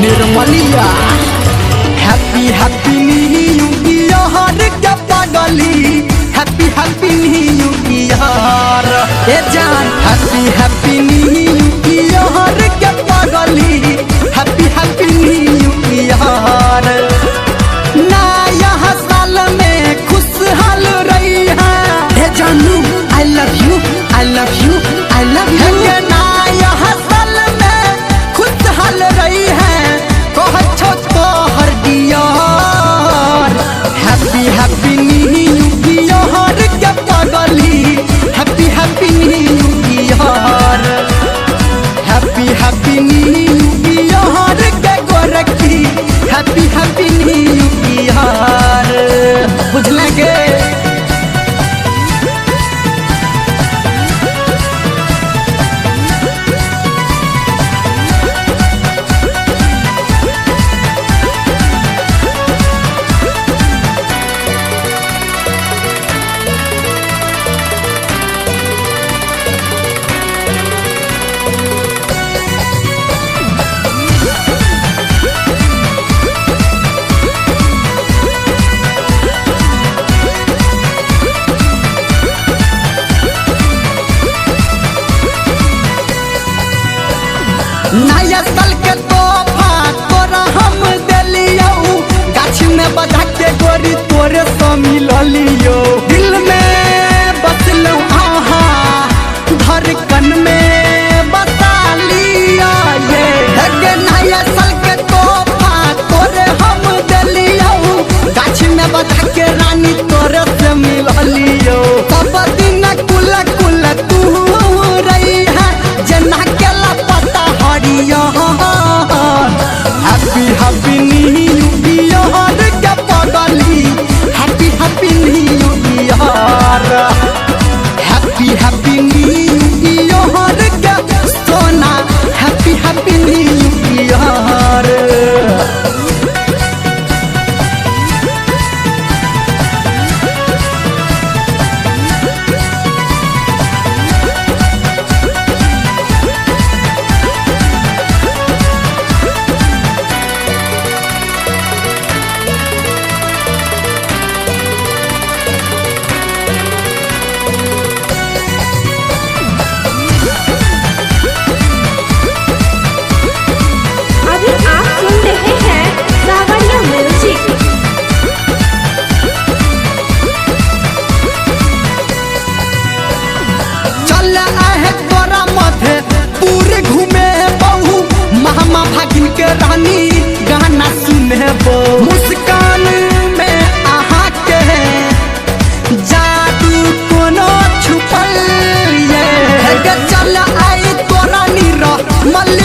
Nirmaliya. Happy happy new year के पगली, happy happy new year ए जान। हैप्पी हैप्पी न्यू ईयर के पगली, हैप्पी हैप्पी न्यू ईयर। नया साल में खुशहाल रही है ए जानू, I love you, I love you, I love you. नया साल में खुशहाल रही है, कह छो तोहर dear. Happy happy new year के पगली, happy happy new year. Happy happy new year के गोरखी, हैप्पी हैप्पी न्यू ईयर। बुझल गे? नया साल के तोहफा तोरा हम देलियौ, गाछ में बजा के गोरी तोरे से मिललियौ। दिल में बसलौ आहा, धड़कन में बसा लिया ये। हे नया साल के तोहफा तोरे हम देलियौ, गाछ में बजा के रानी तोरे से मिललियौ। सब दिन कुल कुल तू रही है, जना केला पता हरियर। हैप्पी हैप्पी न्यू ईयर के पगली, happy happy new year. Happy happy new year के सोना, हैप्पी हैप्पी न्यू ईयर। अभी आप सुन रहे हैं सावरिया म्यूजिक। चल आहे तोरा मधे पूरे घूमे बहु, मामा भागिन के रानी गाना सुने बो। मुस्कान में आहा के जादू कोनो छुपल ये। हे गे चल आई तोरा नीर मल